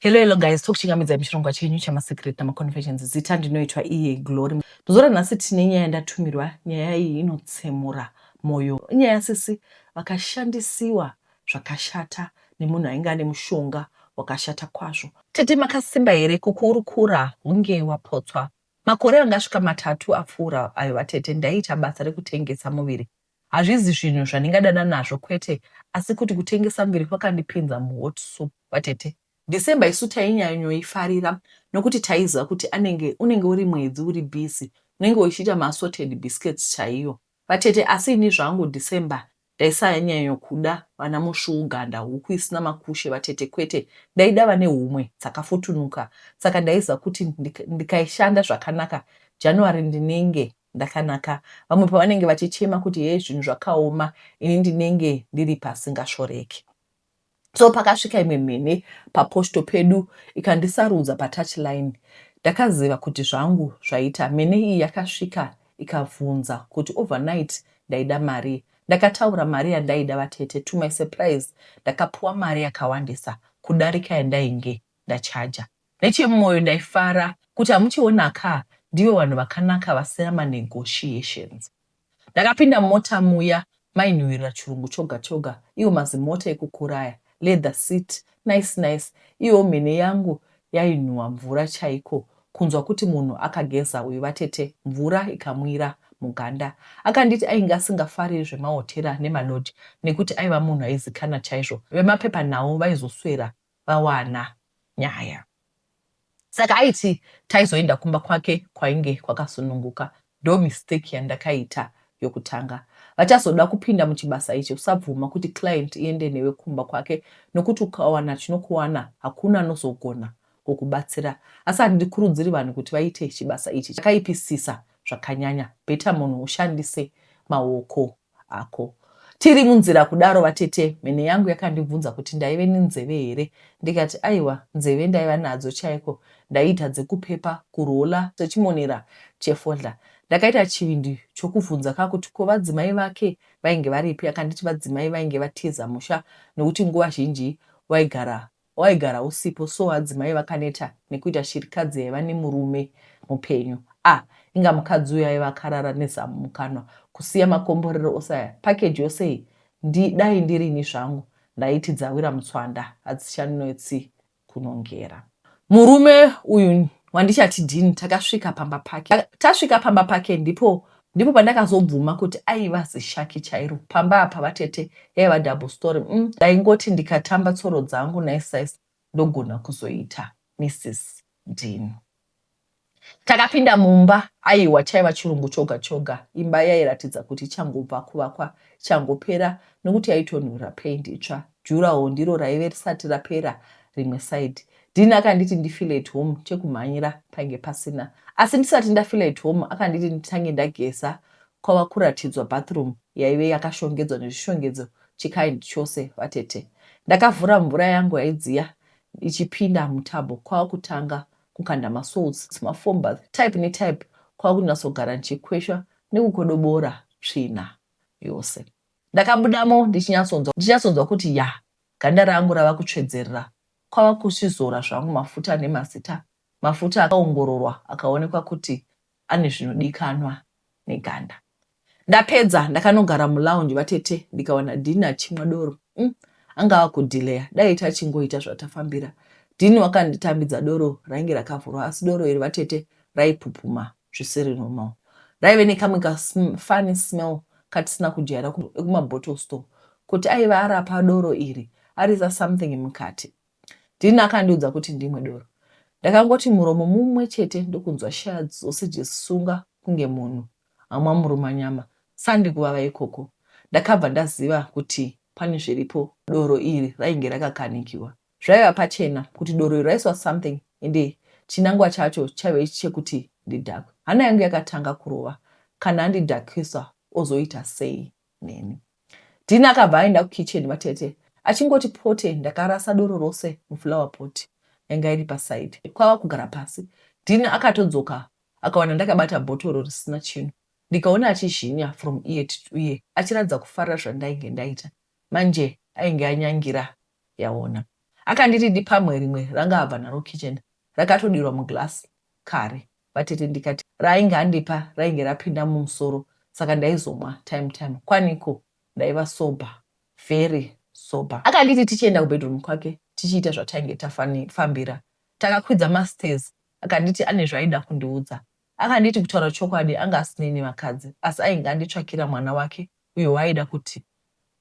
Hello, hello guys, tokuchingamidzai muchirongwa chenyu chamasecret namaconfessions. Zita ndinoitwa iye Glory. Muzora nhasi tine nyaya yandatumirwa. Nyaya iyi inotsemura moyo. Inyaya sisi vakashandisiwa zvakashata nemunhu ainge ane mushonga wakashata kwazvo. Tete makasimba here kukurukura hunge wapotswa. Makore angasvika matatu apfuura ayo vatete ndaiita basa rekutengesa muviri. Hazvizi zvinhu zvandingadana nazvo kwete asi kuti kutengesa muviri kwakandipinza muhot soup vatete. December isu tainyanyoifarira nokuti taiziva kuti anenge unenge uri mwedzi uri busy unenge uchiita maassorted biscuits chaiyo vatete asi ini zvangu December ndaisanyanyokuda vana musvuuganda huku isina makushe vatete kwete ndaida vane humwe dzakafutunuka saka ndaiziva kuti ndikaishanda zvakanaka January ndinenge ndakanaka vamwe pavanenge vachichema kuti hee zvinhu zvakaoma ini ndinenge ndiri pasingasvoreki. So pakasvika imwe mhene paposto pedu ikandisarudza patouch line ndakaziva kuti zvangu zvaita. Mhene iyi yakasvika ikavhunza kuti overnight ndaida marii. Ndakataura mari yandaida vatete to my surprise ndakapuwa mari yakawandisa kudarika yandainge ndachaja. Nechemumoyo ndaifara kuti hamuchionaka ndivo vanhu vakanaka vasina manegotiations. Ndakapinda mumota muya mainhuwirira chirungu choga choga iwo mazimota ekukura aya leather seat nice nice iyowo mhene yangu yainhuwa mvura chaiko kunzwa kuti munhu akageza uyu vatete mvura ikamwira muganda. Akanditi ainge asingafariri zvemahotera nemalodge nekuti aiva munhu aizikana chaizvo vemapepanhau vaizoswera vawana nyaya. Saka aiti taizoenda kumba kwake kwainge kwakasununguka. Ndo mistake yandakaita yokutanga. Vachazoda kupinda muchibasa ichi usabvuma kuti client iende newe kumba kwake nokuti ukawana chinokuwana hakuna anozogona kukubatsira. Asi handikurudziri vanhu kuti vaite chibasa ichi chakaipisisa zvakanyanya. Better munhu ushandise maoko ako. Tiri munzira kudaro vatete mhene yangu yakandibvunza kuti ndaive nenzeve here ndikati aiwa nzeve ndaiva nadzo chaiko ndaiita dzekupepa kurola sechimonera chefodla. Ndakaita chivindi chokubvunza ka kuti ko vadzimai vake vainge varipi akanditi vadzimai vainge vatiza musha nokuti nguva zhinji waigara Waigara usipo so adzimai vakaneta nekuita shirikadzi yaiva nemurume mupenyu. Ah inga mukadzi uyu aiva akarara nezamu mukanwa kusiya makomborero ose aya package yose iyi ndi dai ndirini zvangu ndaiti dzawira mutswanda hadzichanetsi kunongera. Murume uyu wandichati Dean takasvika pamba pake. Tasvika pamba pake ndipo ndipo pandakazobvuma kuti aiva zishaki chairo. Pamba apa vatete yaiva double story umm ndaingoti ndikatamba tsoro dzangu nice nice ndogona kuzoita Mrs Dean. Takapinda mumba aiwa chaiva chirungu choga choga. Imba yairatidza kuti ichangobva kuvakwa ichangopera nokuti yaitonhuhwira paint itsva. Durawall ndiro raive risati rapera rimwe side. Dean akanditi ndifeel at home chekumhanyira painge pasina. Asi ndisati ndafeel at home akanditi nditange ndageza kwava kuratidzwa bathroom yaive yakashongedzwa nezvishongedzo chikind chose vatete. Ndakavhura mvura yangu yaidziya ichipinda mutub kwava kutanga kukanda masalts mafoam bath type netype kwava kunyatsogara ndichikweshwa nekukodobora tsvina yose. Ndakabudamo ndichinyatsonzwa ndichinyatsonzwa kuti yah ganda rangu rava kutsvedzerera kwava kuchizora zvangu mafuta ane mazita mafuta akaongororwa akaonekwa kuti ane zvinodikanwa neganda. Ndapedza ndakanogara mulounge vatete ndikawana Dean achimwa doro umm anga ava kudelayer dai tachingoita zvatafambira. Dean wakanditambidza doro rainge rakavhurwa asi doro iri vatete raipupuma zvisiri normal. Raive nekamwe kafunny smell katisina kujaira ekumabottle store kuti aiva arapa doro iri ariisa something mukati. Dean akandiudza kuti ndimwe doro. Ndakangoti muromo mumwe chete ndokunzwa shaya dzose dzichisunga kunge munhu amwa murumanyama. Sandi kuvava ikoko. Ndakabva ndaziva kuti pane zviripo doro iri rainge rakakanikiwa. Zvaiva pachena kuti doro iri raiswa something ende chinangwa chacho chaive chekuti ndidhakwe. Hana yangu yakatanga kurova kana andidhakisa ozoita sei neni. Dean akabva aenda kukitchen vatete achingoti pote ndakarasa doro rose muflower pot yanga iri paside kwava kugara pasi. Dean akatodzoka akawana ndakabata bhotoro risina chinhu ndikaona achizhinya from ear to ear achiratidza kufarira zvandainge ndaita manje ainge anyangira yaona. Akanditi ndipamwe rimwe ranga abva naro kitchen rakatodirwa muglass kare vatete ndikati raainge andipa rainge rapinda mumusoro saka ndaizomwa time time. Kwaniko ndaiva sober very sober. Akanditi tichienda kubedroom kwake tichiita zvatainge tafambira. Takakwidza mastairs akanditi ane zvaaida kundiudza. Akanditi kutaura chokwadi anga asinei nevakadzi asi ainge anditsvakira mwana wake uyo waaida kuti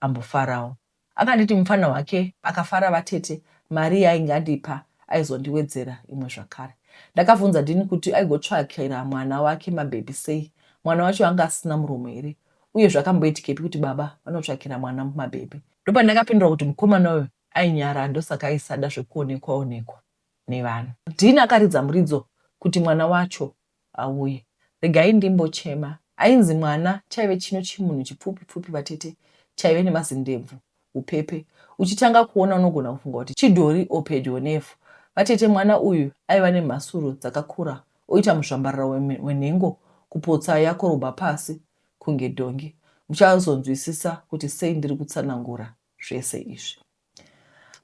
ambofarawo. Akanditi mupfana wake akafara vatete mari yaainge andipa aizondiwedzera imwe zvakare. Ndakavhunza Dean kuti aigotsvakira mwana wake mabhebhi sei, mwana wacho anga asina muromo here uye zvakamboitikepi kuti baba vanotsvakira mwana mabhebhi. Ndopandakapindura kuti mukomana uyu ainyara ndosaka aisada zvekuonekwa onekwa nevanhu. Dean akaridza muridzo kuti mwana wacho auye. Regai ndimbochema. Ainzi mwana chaive chino chimunhu chipfupi pfupi vatete chaive nemazindebvu upepe. Uchitanga kuona unogona kufunga kuti chidhori or pedyo nevhu. Vatete mwana uyu aiva nemhasuru dzakakura oita muzvambarara wenhengo kupotsa yakorobha pasi kunge dhongi. Muchazonzwisisa kuti sei ndiri kutsanangura zvese izvi.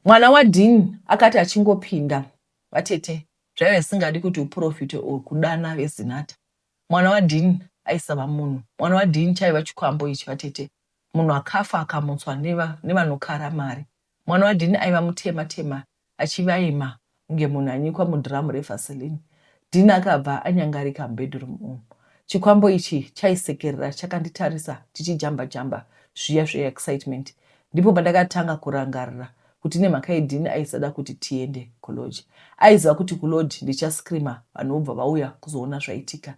Mwana waDean akati achingopinda vatete Zvaive zvisingadi kuti uporofite or kudana veZinatha. Mwana waDean aisava munhu. Mwana waDean chaiva chikwambo ichi vatete. Munhu akafa akamutswa nevanokara mari. Mwana waDean aiva mutema tema achivaima kunge munhu anyikwa mudrum revaseline. Dean akabva anyangarika mubedroom umu. Chikwambo ichi chaisekerera chakanditarisa chichijamba jamba zviya zveexcitement. Ndipo pandakatanga kurangarira kuti nemhaka yei Dean aisada kuti tiende kulodge. Aiziva kuti kulodge ndichascreamer vanhu vobva vauya kuzoona zvaitika.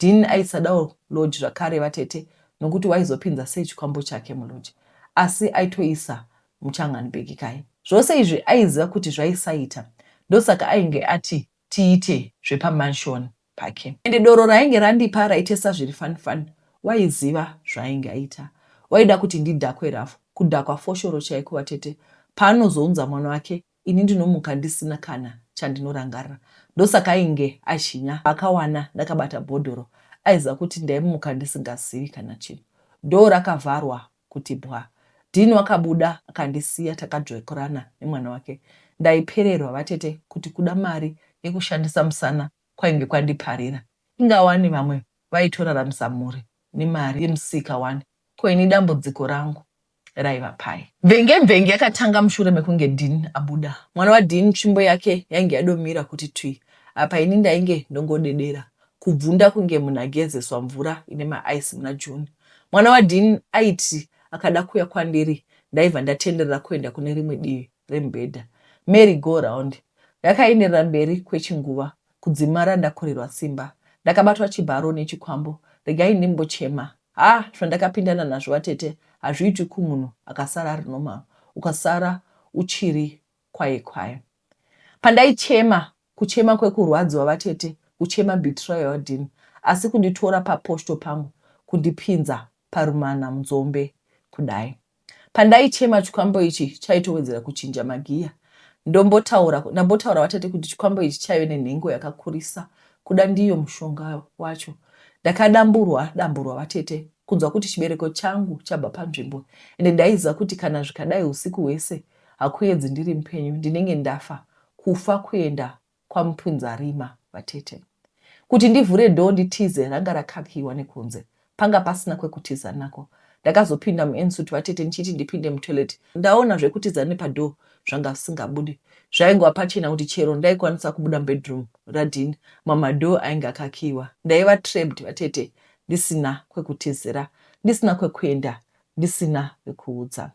Dean aisadawo lodge zvakare vatete nokuti waizopinza sei chikwambo chake mulodge. Asi aitoisa muchanganbhegi kai. Zvose izvi aiziva kuti zvaisaita ndosaka ainge ati tiite zvepamansion pake. Ende doro raainge randipa raitesa zviri fun fun waiziva zvaainge aita. Waida kuti ndidhakwe rough, kudhakwa foshoro chaiko vatete. Paanozounza mwana wake ini ndinomuka ndisina kana chandinorangarira. Ndosaka ainge azhinya paakawana ndakabata bhodhoro aiziva kuti ndaimuka ndisingazivi kana chinhu. Door rakavharwa kuti bwa. Dean wakabuda akandisiya takadzvekurana nemwana wake. Ndaipererwa vatete kuti kuda mari yekushandisa musana kwainge kwandiparira. Inga wani vamwe vaitoraramisa mhuri nemari yemusika wani ko ini dambudziko rangu raiva pai. Mvenge mvenge yakatanga mushure mekunge Dean abuda. Mwana waDean tsvimbo yake yainge yadomira kuti twi apa ini ndainge ndongodedera kubvunda kunge munhu agezeswa mvura ine maice muna June. Mwana waDean aiti akada kuuya kwandiri ndaibva ndatenderera kuenda kune rimwe divi remubhedha. Merry go round yakaenderera mberi kwechinguva kudzimara ndakurirwa simba. Ndakabatwa chibharo nechikwambo regai ndimbochema. Haa zvandakapindana nazvo vatete hazviitwi kumunhu akasara ari normal ukasara uchiri kwaye kwaye. Pandaichema kuchema kwekurwadziwa vatete kuchema betrayal yaDean asi kunditora paposhto pangu kundipinza parumana munzombe kudai. Pandaichema chikwambo ichi chaitowedzera kuchinja magiya. Ndombotaura ndambotaura vatete kuti chikwambo ichi chaive nenhengo yakakurisa kuda ndiyo mushonga wacho. Ndakadamburwa damburwa vatete kunzwa kuti chibereko changu chabva panzvimbo ende ndaiziva kuti kana zvikadai husiku hwese hakuedzi ndiri mupenyu ndinenge ndafa kufa kuenda kwaMupinzarima vatete. Kuti ndivhure door nditize ranga rakakiiwa nekunze. Panga pasina kwekutiza nako. Ndakazopinda muensuite vatete ndichiti ndipinde mutoilet ndaona zvekutiza nepadoor zvanga zvisingabudi. Zvaingova pachena kuti chero ndaikwanisa kubuda mubedroom raDean mamadoor ainge akakiiwa. Ndaiva trapped vatete ndisina kwekutizira, ndisina kwekuenda, ndisina wekuudza.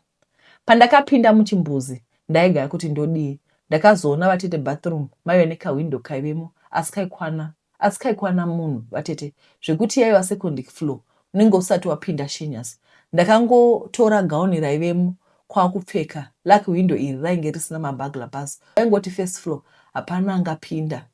Pandakapinda muchimbuzi ndaigaya kuti ndodii ndakazoona vatete bathroom maive nekawindow kaivemo asi kaikwana asi kaikwana munhu vatete zvekuti yaiva second floor unenge usati wapinda shenyas ndakangotora gown raivemo kwakupfeka lucky window iri rainge risina maburglar bars waingoti first floor hapana angapinda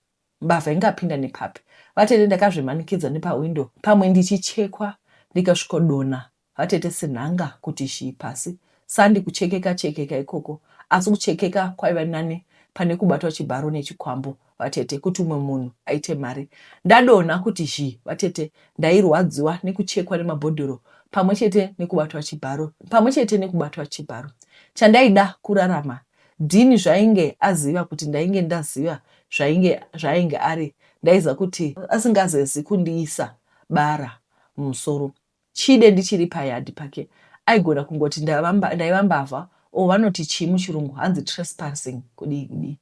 Mbavha ingapinda nepapi vatete ndakazvimanikidza nepawindow pamwe ndichichekwa ndikasvikodonha vatete senhanga kuti zhii pasi sandi kuchekeka chekeka ikoko asi kuchekeka kwaiva nani pane kubatwa chibharo nechikwambo vatete kuti umwe munhu aite mari ndadonha kuti zhii vatete ndairwadziwa nekuchekwa nemabhodhoro pamwe chete nekubatwa chibharo pamwe chete nekubatwa chibharo chandaida kurarama. Dean zvainge aziva kuti ndainge ndaziva zvainge zvaainge ari ndaiziva kuti asingazezi kundiisa bara mumusoro. Chide ndichiri payard pake aigona kungoti ndaiva mbavha or vanoti chii muchirungu hanzi trespassing kudii kudii.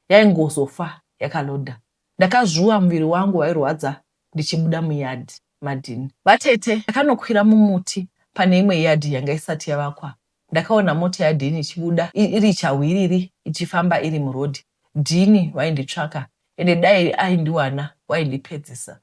Yaingozofa yakaloader. Ndakazvuva muviri wangu wairwadza ndichibuda muyard maDean. Vatete, ndakanokwira mumuti pane imwe yard yanga isati yavakwa. Ndakaona mota yaDean ichibuda iri chahwiriri ichifamba iri muroad. Dean wainditsvaka ende dai aindiwana waindipedzisa.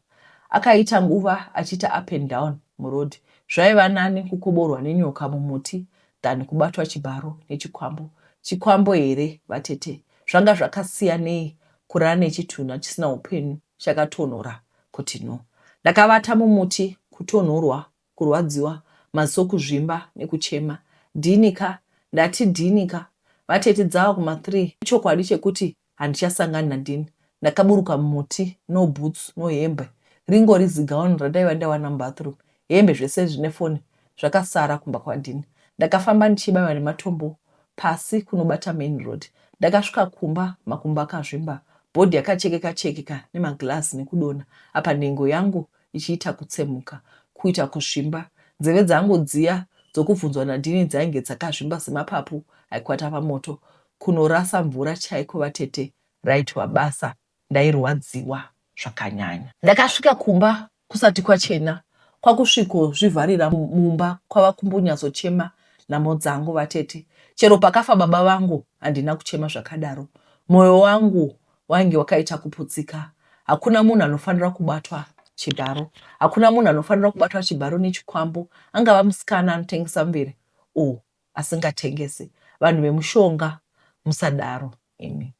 Akaita nguva achiita up and down muroad. Zvaiva nani kukoborwa nenyoka mumuti than kubatwa chibharo nechikwambo. Chikwambo here vatete? Zvanga zvakasiyanei kurara nechitunha chisina upenyu chakatonhora kuti no. Ndakavata mumuti kutonhorwa, kurwadziwa, maziso kuzvimba nekuchema. Dhini ka? Ndati dhini ka? Vatete dzava kuma three ichokwadi chekuti handichasangani naDean. Ndakaburuka mumuti no boots no hembe ringori zigown randaiva ndawana mubathroom. Hembe zvese nefoni zvakasara kumba kwaDean. Ndakafamba ndichibaiwa nematombo pasi kunobata main road. Ndakasvika kumba makumbo akazvimba, body yakachekeka chekeka nemaglass nekudonha apa nhengo yangu ichiita kutsemuka, kuita kuzvimba. Nzeve dzangu dziya dzokubvunzwa naDean dzainge dzakazvimba semapapu aikwata pamoto. Kunorasa mvura chaiko vatete raitwa basa ndairwadziwa zvakanyanya. Ndakasvika kumba kusati kwachena kwakusvikozvivharira mumba kwava kumbonyatsochema nhamo dzangu vatete. Chero pakafa baba vangu handina kuchema zvakadaro. Moyo wangu wainge wakaita kuputsika. Hakuna munhu anofanira kubatwa chibharo. Hakuna munhu anofanira kubatwa chibharo nechikwambo angava musikana anotengesa muviri or asingatengesi. Vanhu vemushonga musadaro imi.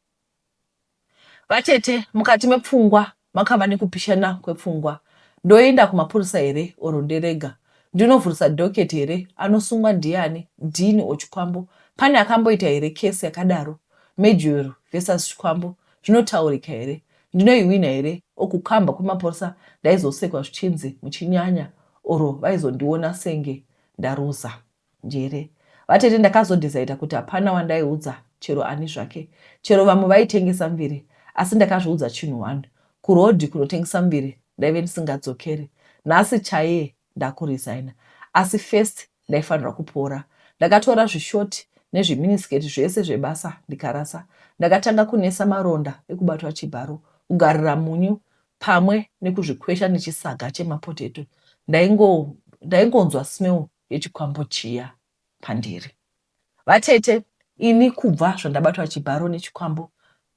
Vatete mukati mepfungwa makava nekupishana kwepfungwa. Ndoenda kumapurisa here or nderega? Ndinovhurisa docket here? Anosungwa ndiani? Dean or Chikwambo? Pane akamboita here case yakadaro? Major versus Chikwambo zvinotaurika here? Ndinoihwina here or kukamba kwemapurisa ndaizosekwa zvichinzi muchinyanya or vaizondiona senge ndaruza njere. Vatete ndakazodecider kuti hapana wandaiudza chero ani zvake. Chero vamwe vaitengesa mviri asi ndakazviudza chinhu one. Kuroad kunotengesa mviri ndaive ndisingadzokeri. Nhasi chaiye ndakuresigner asi first ndaifanirwa kupora. Ndakatora zvishort nezviminiskirt zvese zvebasa ndikarasa. Ndakatanga kunesa maronda ekubatwa chibharo, kugarira munyu pamwe nekuzvikwesha nechisaga chemapotato. Ndaingonzwa smell yechikwambo chiya pandiri. Vatete, ini kubva zvandabatwa chibharo nechikwambo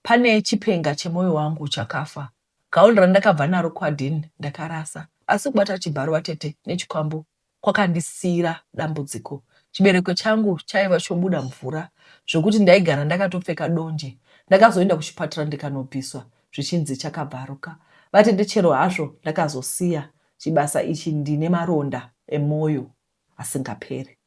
pane chipenga chemoyo wangu chakafa. Gown randakabva naro kwaDean ndakarasa. Asi kubata chibharo vatete nechikwambo kwakandisiira dambudziko. Chibereko changu chaiva chobuda mvura zvekuti ndaigara ndakatopfeka donje. Ndakazoenda kuchipatara ndikanobviswa zvichinzi chakabvaruka. Vatete chero hazvo ndakazosiya chibasa ichi ndine maronda emoyo asingaperi.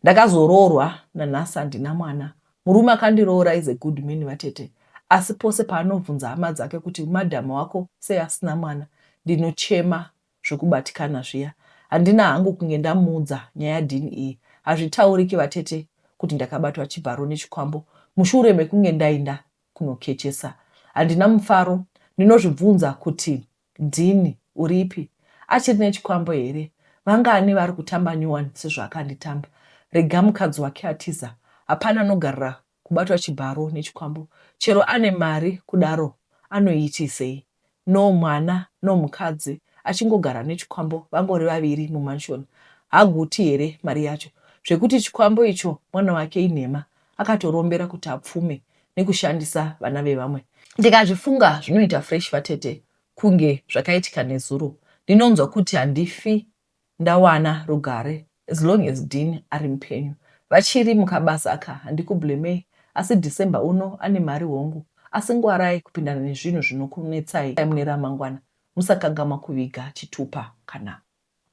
Ndakazoroorwa nanhasi handina mwana. Murume akandiroora is a good man vatete asi pose paanobvunza hama dzake kuti madam wako sei asina mwana ndinochema zvekubatikana zviya. Handina hangu kunge ndamuudza nyaya yaDean iyi. Hazvitauriki vatete kuti ndakabatwa chibharo nechikwambo mushure mekunge ndainda kunokechesa. Handina mufaro ndinozvibvunza kuti Dean uripi? Achiri nechikwambo here? Vangani vari kutamba nyowani sezvaakanditamba? Rega mukadzi wake atiza. Hapana anogarira kubatwa chibharo nechikwambo. Chero ane mari kudaro anoiitisei? No mwana no mukadzi achingogara nechikwambo vangori vaviri mumansion. Haguti here mari yacho? Zvekuti chikwambo icho mwana wake inhema akatorombera kuti apfume nekushandisa vana vevamwe. Ndikazvifunga zvinoita fresh vatete kunge zvakaitika nezuro. Ndinonzwa kuti handifi ndawana rugare as long as Dean ari mupenyu. Vachiri mukabasa aka handikublamei asi December uno ane mari hongu asi ngwarai kupindana nezvinhu zvinokunetsai mune ramangwana. Musakangamwa kuviga chitupa kana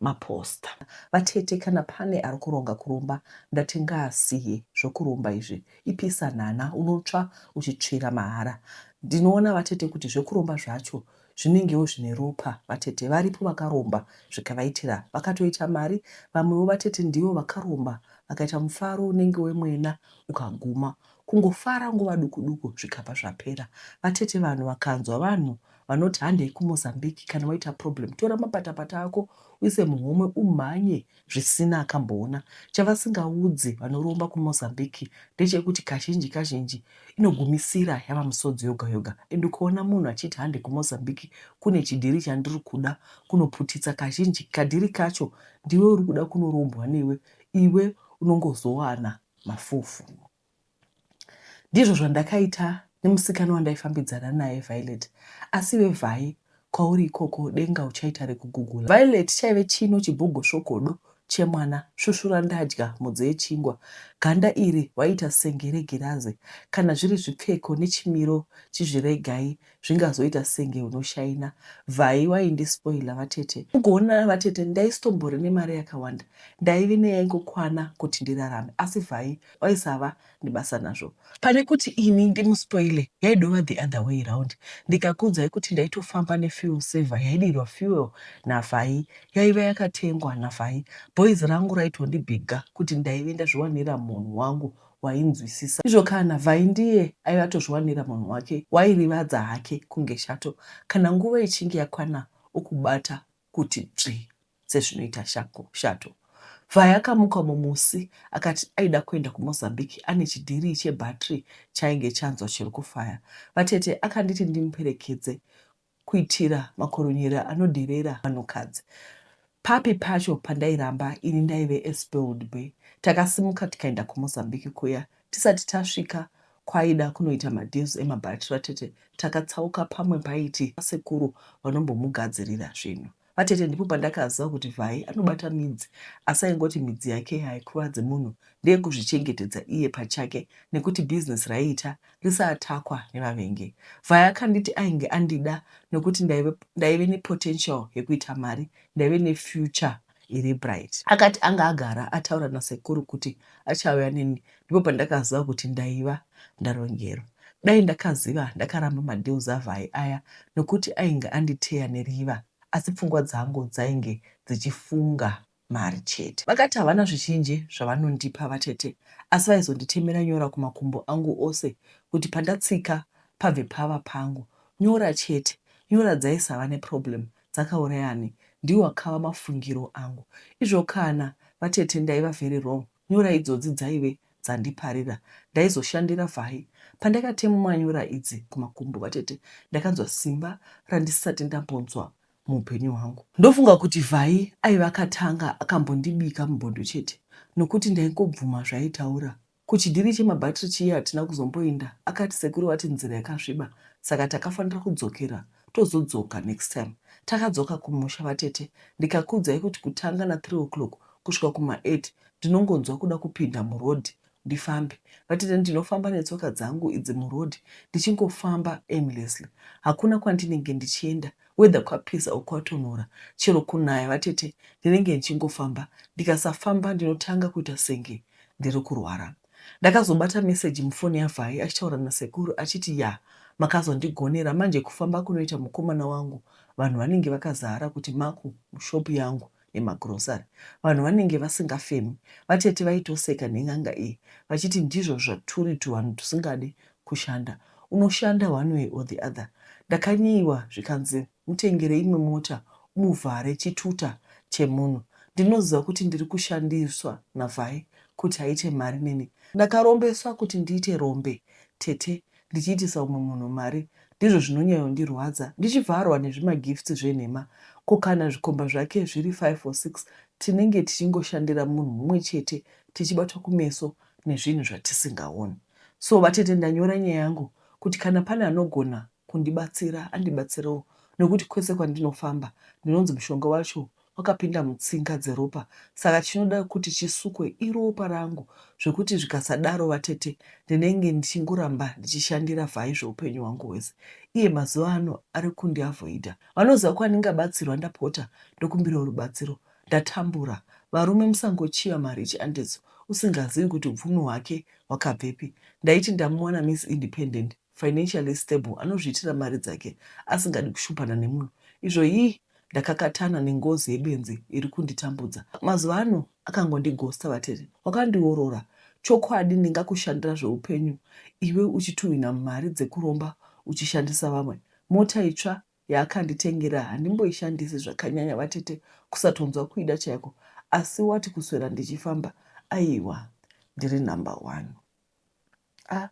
maposter. Vatete kana pane arikuronga kuromba ndati ngaasiye zvokuromba izvi ipisa nhanha unotsva uchitsvira mahara. Ndinoona vatete kuti zvekuromba zvacho zvinengewo zvine ropa vatete varipo vakaromba zvikavaitira vakatoita mari vamwewo vatete ndivo vakaromba vakaita mufaro unenge wemwena ukaguma. Kungofara nguva duku duku zvikabva zvapera. Vatete vanhu vakanzwa vanhu vanoti handei kuMozambique kana waita problem tora mapatapata ako uise muhomwe umhanye zvisina akamboona. Chavasingaudzi vanoromba kuMozambique ndechekuti kazhinji kazhinji inogumisira yava musodzi yoga yoga and ukaona munhu achiti hande kuMozambique kune chidhiri chandiri kuda kunoputitsa kazhinji kadhiri kacho ndiwe uri kuda kunorombwa newe iwe unongozowana mafufu. Ndizvo zvandakaita nemusikana wandaifambidzana naye Violet. Asi iwe Vhai, kwauri ikoko denga uchaita rekugugula. Violet chaive chino chibhogosvogodo chemwana svusvura ndadya mhodzi yechingwa. Ganda iri waiita senge regirazi. Kana zviri zvipfeko nechimiro chizviregai zvingazoita senge unoshaina. Vhai waindispoiler vatete. Mugoona vatete ndaisitombori nemari yakawanda ndaive neyaingokwana kuti ndirarame asi Vhai waisava nebasa nazvo. Pane kuti ini ndimuspoile yaidova the other way round ndikakuudzai kuti ndaitofamba nefuel saver yaidirwa fuel naVhai yaiva yakatengwa naVhai. Boys rangu raitondibhiga kuti ndaive ndazviwanira munhu wangu wainzwisisa. Izvo kana Vhai ndiye aive atozviwanira munhu wake wairivadza hake kunge shato kana nguva ichinge yakwana okubata kuti dzvi sezvinoita shato. Vhai akamuka umwe musi akati aida kuenda kuMozambique ane chidhirii chebattery chaainge chanzwa chiri kufaya. Vatete akanditi ndimuperekedze kuitira makoronyera anodherera vanhukadzi. Papi pacho pandairamba ini ndaive a spoiled boy. Takasimuka tikaenda kuMozambique kuya. Tisati tasvika kwaaida kunoita madeals emabattery vatete takatsauka pamwe paiti sekuru vanombomugadzirira zvinhu. Vatete ndipo pandakaziva kuti Vhai anobata midzi asi aingoti midzi yake haikuvadze munhu ndeyekuzvichengetedza iye pachake nekuti business raiita risaatakwa nevavengi. Vhai akanditi ainge andida nekuti ndaive, ndaive nepotential yekuita mari ndaive nefuture iri bright. Akati anga agara ataura nasekuru kuti achauya neni ndipo pandakaziva kuti ndaiva ndarongerwa. Dai ndakaziva ndakaramba madeals aVhai aya nokuti ainge anditeya neriva asi pfungwa dzangu dzainge dzichifunga mari chete. Vakati havana zvizhinji zvavanondipa vatete asi vaizonditemera nyora kumakumbo angu ose kuti pandatsika pabve pava pangu. Nyora chete. Nyora dzaisava neproblem dzakauraya ani? Ndiwo akava mafungiro angu. Izvo kana vatete ndaiva very wrong nyora idzodzi dzaive dzandiparira. Ndaizoshandira Vhai. Pandakatemwa nyora idzi kumakumbo vatete ndakanzwa simba randisati ndambonzwa muupenyu hwangu. Ndofunga kuti Vhai aive akatanga akambondibika mubhondo chete nokuti ndaingobvuma zvaaitaura. Kuchidhiri chemabhatiri chiye hatina kuzomboinda akati sekuru vati nzira yakasviba saka takafanira kudzokera tozodzoka next time. Takadzoka kumusha vatete ndikakuudzai kuti kutanga na 3 o'clock kusvika kuma 8 ndinongonzwa kuda kupinda muroad ndifambe. Vatete ndinofamba netsoka dzangu idzi muroad ndichingofamba aimlessly. Hakuna kwandinenge ndichienda whether kwapisa or kwatonhora chero kunaya vatete ndinenge ndichingofamba. Ndikasafamba ndinotanga kuita senge ndiri kurwara. Ndakazobata message mufoni yaVhai achitaura nasekuru achiti yaa makazondigonera manje kufamba kunoita mukomana wangu vanhu vanenge vakazara kuti maku mushop yangu nemagrocery vanhu vanenge vasingafemi. Vatete vaitoseka nen'anga iyi vachiti ndizvo zvaturi tuvanhu tusingade kushanda. Unoshanda one way or the other. Ndakanyeiwa zvikanzi mutengere imwe mota umuvhare chituta chemunhu. Ndinoziva kuti ndiri kushandiswa naVhai kuti aite mari neni. Ndakarombeswa kuti ndiite rombe tete ndichiitisa umwe munhu mari ndizvo zvinonyayondirwadza ndichivharwa nezvimagifts zvenhema ko kana zvikomba zvake zviri 5 or 6 tinenge tichingoshandira munhu mumwe chete tichibatwa kumeso nezvinhu zvatisingaoni so vatete ndanyora nyaya yangu kuti kana pane anogona kundibatsira andibatsirewo nekuti kwese kwandinofamba ndinonzi mushonga wacho wakapinda mutsinga dzeropa saka chinoda kuti chisukwe iropa rangu zvekuti zvikasadaro vatete ndinenge ndichingoramba ndichishandira Vhai zveupenyu hwangu hwese iye mazuva ano ari kundiavoida vanoziva kwandingabatsirwa ndapota ndokumbirawo rubatsiro ndatambura varume musangochiva marichi andedzo usingazivi kuti upfumi hwake hwakabvepi ndaiti ndamuwana miss independent financially stable anozviitira mari dzake asingadi kushupana nemunhu izvo hii ndakakatana nengozi yebenzi iri kunditambudza mazuva ano akangondigosta vatete wakandiorora Chokwadi ndingakushandira zveupenyu iwe uchituhwina mari dzekuromba uchishandisa vamwe. Mota itsva yaakanditengera handimboishandisi zvakanyanya vatete kusatonzwa kuida chaiko asi wati kuswera ndichifamba aiwa ndiri number one. Ah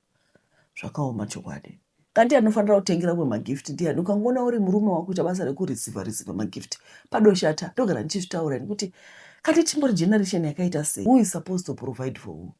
zvakaoma chokwadi. Kanti anofanira kutengera umwe magift ndiyani? Ukangoona uri murume wakuita basa rekureceiver receiver magift padoshata. Ndogara ndichizvitaura ini kuti kanti timbori generation yakaita sei? Who is supposed to provide for who?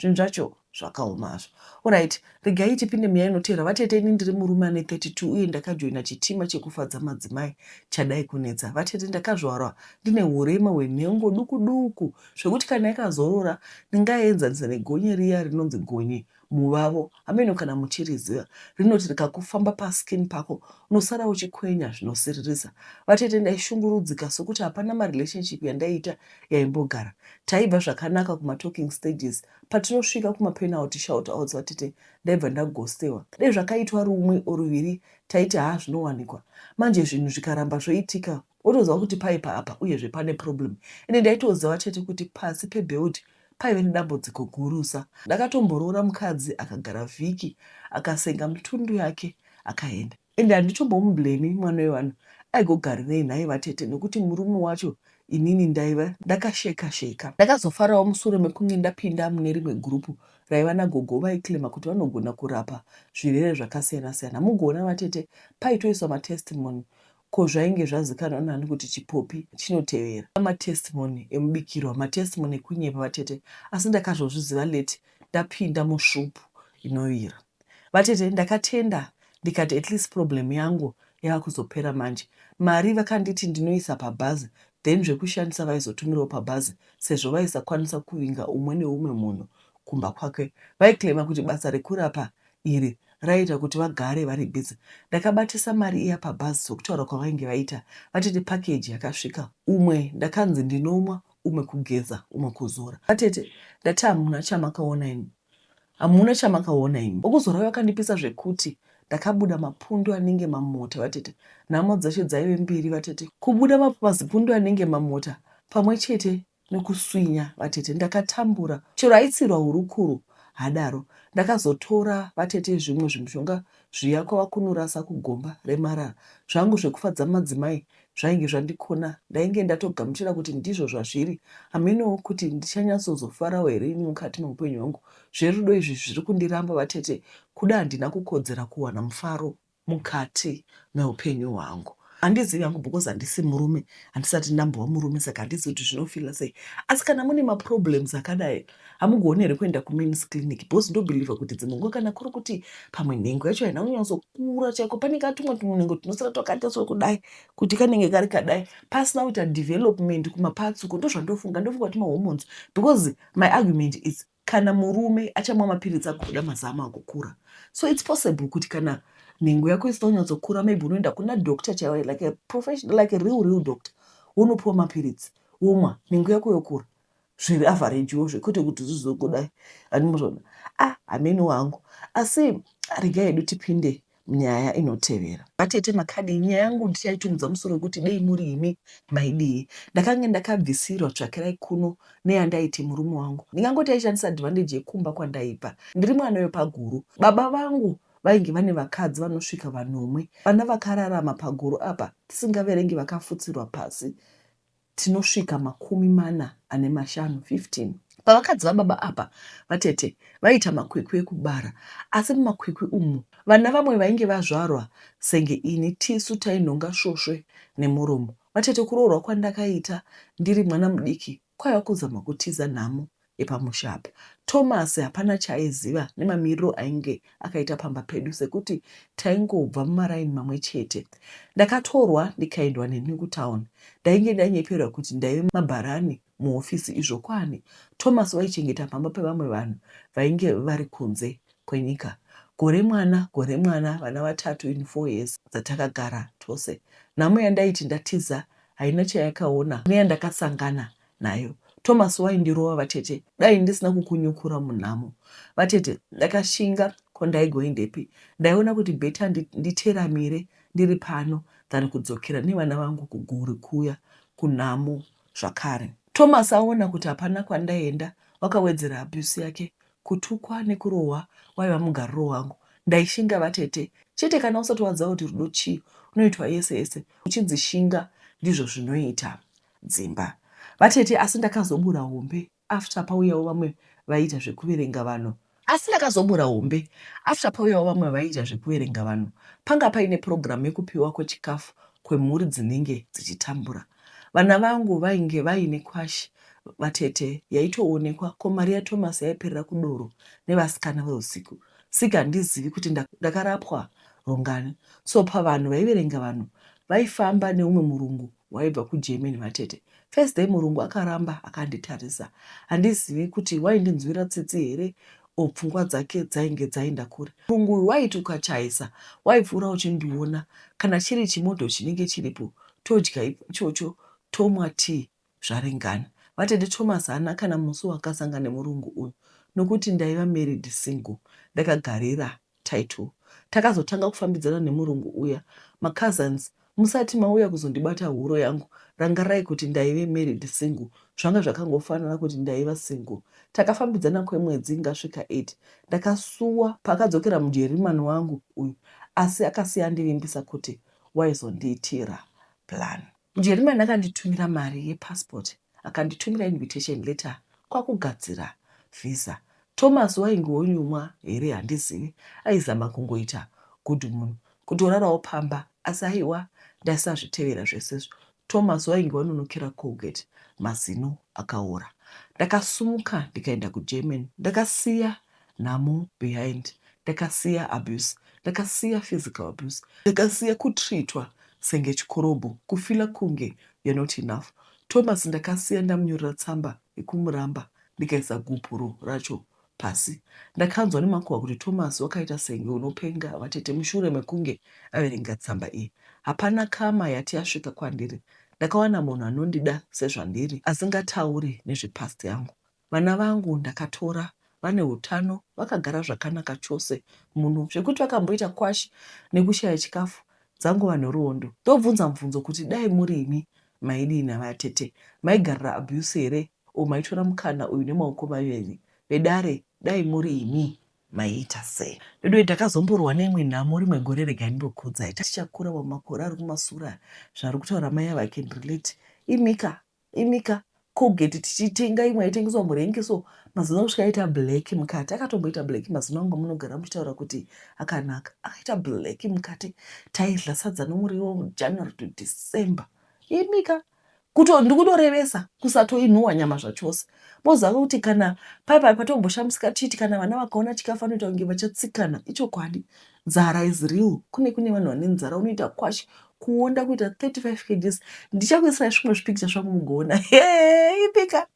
Zvinhu zvacho zvakaoma hazvo. Alright, regai tipinde munyaya inoteera. Vatete ini ndiri murume ane 32 uye ndakajoina chitima chekufadza madzimai chadai kunetsa. Vatete ndakazvarwa ndine hurema hwenhengo duku duku zvekuti kana yakazorora ndingaienzanisa negonye riya rinonzi gonye muvavo hameno kana muchiriziva rinoti rikakufamba paskin pako unosara uchikwenya zvinosiririsa. Vatete ndaishungurudzika sokuti hapana marelationship yandaiita yaimbogara. Taibva zvakanaka kumatalking stages patinosvika kumapenalty shout outs vatete ndaibva ndagostewa. Dai zvakaitwa rumwe or ruviri taiti haa zvinowanikwa. Manje zvinhu zvikaramba zvoitika wotoziva kuti paipa apa uyezve pane problem. Ende ndaitoziva chete kuti pasi pebelt paive nedambudziko gurusa. Ndakatomboroora mukadzi akagara vhiki akasenga mitundu yake akaenda. Ende handitombomublemi mwana wevanhu aigogarirei nhai vatete nekuti murume wacho inini ndaiva ndakasheka sheka. Ndakazofarawo musure mekunge ndapinda mune rimwe group raiva nagogo vaiclaimer kuti vanogona kurapa zvirwere zvakasiyana siyana. Mugoona vatete paitoiswa matestimony ko zvainge zvazikanwa nani kuti chipopi chinotevera. Matestimony emubikirwa matestimony ekunyepa vatete asi ndakazozviziva late ndapinda musvupu inovira. Vatete ndakatenda ndikati at least problem yangu yava kuzopera manje. Mari vakanditi ndinoisa pabhazi then zvekushandisa vaizotumirawo pabhazi sezvo vaisakwanisa kuvinga umwe neumwe munhu kumba kwake. Vaiclaimer kuti basa rekurapa iri raiita kuti vagare vari busy. Ndakabatisa mari iya pabhazi sokutaura kwavainge vaita. Vatete package yakasvika umwe ndakanzi ndinomwa umwe kugeza umwe kuzora. Vatete ndati hamuna chamakaona imi. Hamuna chamakaona imi. Wekuzora uya wakandipisa zvekuti ndakabuda mapundu anenge mamota vatete. Nhamo dzacho dzaive mbiri vatete. Kubuda mazipundu anenge mamota pamwe chete nekuswinya vatete. Ndakatambura. Chero aitsirwa hurukuru hadaro. Ndakazotora vatete zvimwe zvimishonga zviya kwava kunorasa kugomba remarara. Zvangu zvekufadza madzimai Zvainge zvandikona ndainge ndatogamuchira kuti ndizvo zvazviri. Hamenowo kuti ndichanyatsozofarawo here ini mukati meupenyu hwangu. Zverudo izvi zviri kundiramba vatete kuda handina kukodzera kuwana mufaro mukati meupenyu hwangu. Handizivi hangu because handisi murume handisati ndambova murume saka handizivi kuti zvinofila sei asi kana mune maproblems akadai hamugoni here kuenda kumens clinic because ndobhilivha kuti dzimwe nguva kana kuri kuti pamwe nhengo yacho haina kunyatsokura chaiko pane katumwe tumunhengo tunosara twakaita sokudai kuti kanenge kari kadai pasina kuita development kumaparts uko ndozvandofunga ndofunga kuti mahormones because my argument is kana murume achamwa mapiritsi agobuda mazamu agokura so it's possible kuti kana nhengo yako isina kunyatsokura maybe unoenda kuna doctor chaiwo like a professional like a real real doctor wonopiwa mapiritsi womwa nhengo yako yokura zviri avharejiwo zvekuti kuti zvizokudai andimuzvona ah hameno wangu asi regai hedu tipinde munyaya inotevera. Vatete makadii nyaya yangu ndichaitumidza musoro wekuti dei muri imi maidii. Ndakange ndakabvisirwa tsvakirai kuno neyandaiti murume wangu. Ndingangoti aishandisa advantage yekumba kwandaibva. Ndiri mwana wepaguru. Baba vangu vainge vane vakadzi vanosvika vanomwe. Vana vakararama paguru apa tisingaverengi vakafutsirwa pasi tinosvika 45, 15. Pavakadzi vababa apa vatete vaiita makwikwi ekubara asi mumakwikwi umu vana vamwe vainge vazvarwa senge ini tisu tainhonga svosve nemuromo. Vatete kuroorwa kwandakaita ndiri mwana mudiki kwaiva kuzama kutiza nhamo yepamusha apa. Thomas hapana chaaiziva nemamiriro ainge akaita pamba pedu sekuti taingobva mumaraini mamwe chete. Ndakatorwa ndikaendwa neni kutown. Ndainge ndanyeperwa kuti ndaive mabharani muhofisi izvo kwani Thomas waichengeta pamba pevamwe vanhu vainge vari kunze kwenyika. Gore mwana gore mwana vana vatatu in four years dzatakagara tose. Nhamo yandaiti ndatiza haina chayakaona neyandakasangana nayo. Thomas waindirova vatete dai ndisina kukunyukura munhamo. Vatete ndakashinga ko ndaigoendepi ndaiona kuti better nditeramire ndiri pano than kudzokera nevana vangu kuguri kuya kunhamo zvakare. Thomas aona kuti hapana kwandaienda Wakawedzera abuse yake. Kutukwa nekurohwa waiva mugariro wangu. Ndaishinga vatete. Chete kana usati waziva kuti rudo chii unoitwa yese yese uchinzi shinga ndizvo zvinoita dzimba. Vatete asi ndakazobura hombe after pauyawo vamwe vaiita zvekuverenga vanhu. Asi ndakazobura hombe after pauyawo vamwe vaiita zvekuverenga vanhu. Panga paine program yekupiwa kwechikafu kwemhuri dzinenge dzichitambura. Vana vangu vainge vaine kwashi vatete yaitoonekwa ko mari yaThomas yaiperera kudoro nevasikana veusiku. Sika handizivi kuti ndakarapwa rungani. So pavanhu vaiverenga vanhu vaifamba neumwe murungu waibva kuGermany vatete. First day murungu akaramba akanditarisa. Handizivi kuti waindinzwira tsitsi here or pfungwa dzake dzainge dzaenda kure. Murungu uyu waiti ukachaisa waipfuura uchindiona kana chiri chimodho chinenge chiripo todya ichocho tomwa tea zvaringana. Vatete Thomas haana kana musi waakasanga nemurungu uyu nokuti ndaiva married single ndakagarira title. Takazotanga kufambidzana nemurungu uya. Macousins musati mauya kuzondibata huro yangu rangarirai kuti ndaive married single zvanga zvakangofanana kuti ndaiva single. Takafambidzana kwemwedzi ingasvika 8. Ndakasuwa paakadzokera mujerimani wangu uyu asi akasiya andivimbisa kuti waizondiitira plan. Mujerimani akanditumira mari yepassport akanditumira invitation letter kwakugadzira visa. Thomas wainge wonyumwa here handizivi aizama kungoita good munhu kutorarawo pamba asi aiwa ndaisazvitevera zvese izvo. Thomas wainge wanonokera Colgate mazino akaora. Ndakasumuka ndikaenda kuGermany ndakasiya nhamo behind ndakasiya abuse ndakasiya physical abuse ndakasiya kutreatwa senge chikorobho kufila kunge you're not enough Thomas ndakasiya ndamunyorera tsamba yekumuramba ndikaisa gupuro racho pasi. Ndakanzwa nemakuhwa kuti Thomas wakaita senge unopenga vatete mushure mekunge averenga tsamba iyi. Hapana karma yati yasvika kwandiri. Ndakawana munhu anondida sezvandiri asingatauri nezvepast yangu. Vana vangu ndakatora vane hutano vakagara zvakanaka chose muno zvekuti vakamboita kwashi nekushaya chikafu dzangova nhoroondo. Ndobvunza mubvunzo kuti dai muri imi maidii navatete? Maigarira abuse here or maitora mukana uyu nemaoko maviri? Vedare dai muri imi maiita sei? Veduwe ndakazomborohwa neimwe nhamo rimwe gore regai ndimbokuudzai. Tichakura mumakore ari kumasure aya zvari kutaura mai ava I can relate. Imika Imika Colgate tichitenga imwe yaitengeswa murengi so mazino kusvika aita black mukati akatomboita black mazino angu amunogara muchitaura kuti akanaka akaita black mukati taidla sadza nomuriwo January to December imika kuto ndikutorevesa kusatoinhuwa nyama zvachose moziva kuti kana pai pai patomboshamisika tichiti kana vana vakaona chikafu vanoita kunge vachatsikana ichokwadi Nzara is real kune kune vanhu vane nzara unoita kwashi kuonda kuita 35 kgs ndichakuisirai zvimwe zvipikicha zvangu mugoona ipika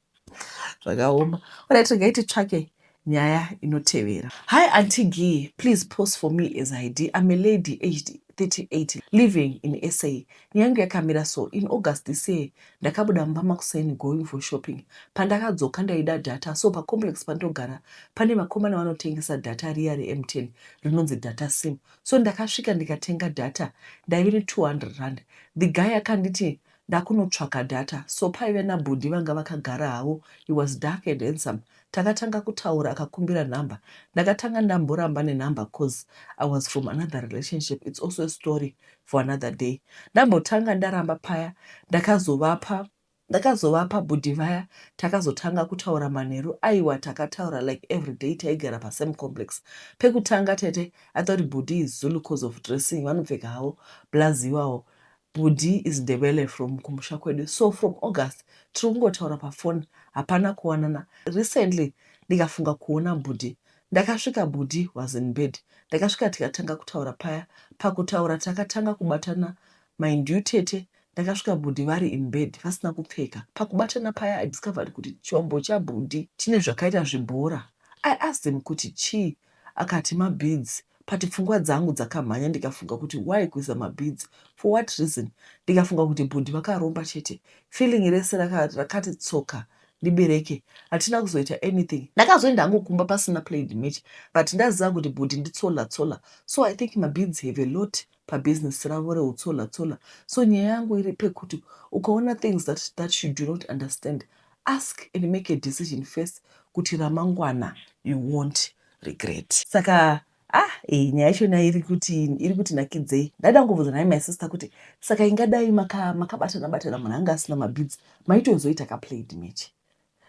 zvakaoma orit regai titsvake nyaya inotevera hi auntie Gee please post for me as id i'm a lady aged 38 living in sa nyaya yangu yakamira so in august this year ndakabuda mumba makuseni going for shopping pandakadzoka ndaida data so pacomplex pandogara pane vakomana vanotengesa data riya remtn rinonzi data sim so ndakasvika ndikatenga data ndaive ne 200 rand the guy akanditi ndakunotsvaka data so paive nabhudhi vanga vakagara havo he was dark and handsome takatanga kutaura akakumbira number ndakatanga ndamboramba nenumber cause i was from another relationship it's also a story for another day ndambotanga ndaramba paya ndakazovapa Ndakazovapa bhudhi vaya takazotanga kutaura manheru aiwa takataura like everyday taigara pasame complex. Pekutanga tete I thought bhudhi is Zulu coz of dressing vanopfeka havo blaz iwawo. Bhudhi is Ndebele from kumusha kwedu so from August tiri kungotaura pafon hapana kuwanana. Recently ndikafunga kuona bhudhi ndakasvika bhudhi was in bed ndakasvika tikatanga kutaura paya pakutaura takatanga kubatana mind you tete Ndakasvika bhudhi vari in bed vasina kupfeka. Pakubatana paya I discovered kuti chombo chabhudhi chine zvakaita zvibhora. I asked him kuti chii akati mabeads but pfungwa dzangu dzakamhanya ndikafunga kuti why kuisa mabeads for what reason ndikafunga kuti bhudhi vakaromba chete. Feeling rese rakati tsoka ndibereke hatina kuzoita anything. Ndakazoenda hangu kumba pasina played match but ndaziva kuti bhudhi nditsola tsola so I think mabeads have a lot pabusiness ravo rehutsola tsola so nyaya yangu iri pekuti ukaona things that, that you do not understand Ask and make a decision first kuti ramangwana you won't regret. Saka ah eh, nyaya yachona iri kuti iri kuti nakidzei. Ndaida kungobvunza nhai my sister kuti saka ingadai makabatana batana munhu anga asina mabeads maitozoita kaplaid match.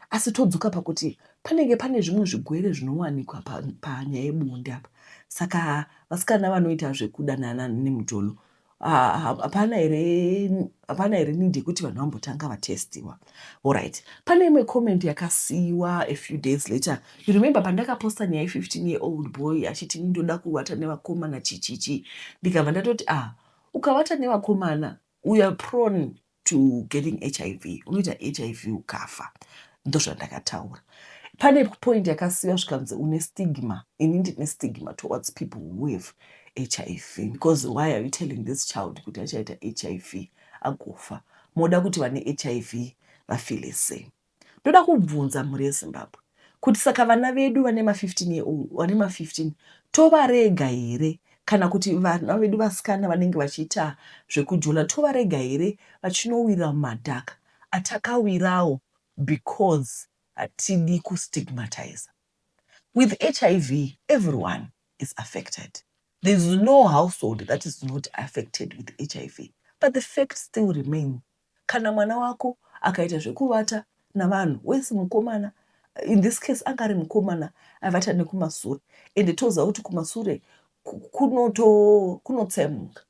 Asi todzoka pakuti panenge pane zvimwe zvigwere zvinowanikwa panyaya yebonde apa. Saka vasikana vanoita zvekudanana nemujolo hapana here hapana here need yekuti vanhu vambotanga vatestiwa? Alright, pane imwe comment yakasiyiwa a few days later. You remember pandakaposta nyaya ye15 year old boy achiti ndoda kuvata nevakomana chichichi, ndikabva ndatoti, ah, ukavata nevakomana we are prone to getting HIV, unoita HIV ukafa. Ndozvandakataura. Pane point yakasiyiwa zvikanzi une stigma. Ini ndine stigma towards people who have HIV because why are you telling this child kuti achaita HIV agofa? Moda kuti vane HIV vafile sei? Ndoda kubvunza mhuri yeZimbabwe kuti saka vana vedu vane ma15 year old, vane ma15, tovarega here, kana kuti vana vedu vasikana vanenge vachiita zvekujola tovarega here vachinowira mumadhaka atakawirawo because hatidi kustigmatiza? With HIV, everyone is affected. There is no household that is not affected with HIV, but the fact still remains, kana mwana wako akaita zvekuvata navanhu wese, mukomana, in this case anga ari mukomana aivata nekumasure, ende toziva kuti kumasure kunotsemuka,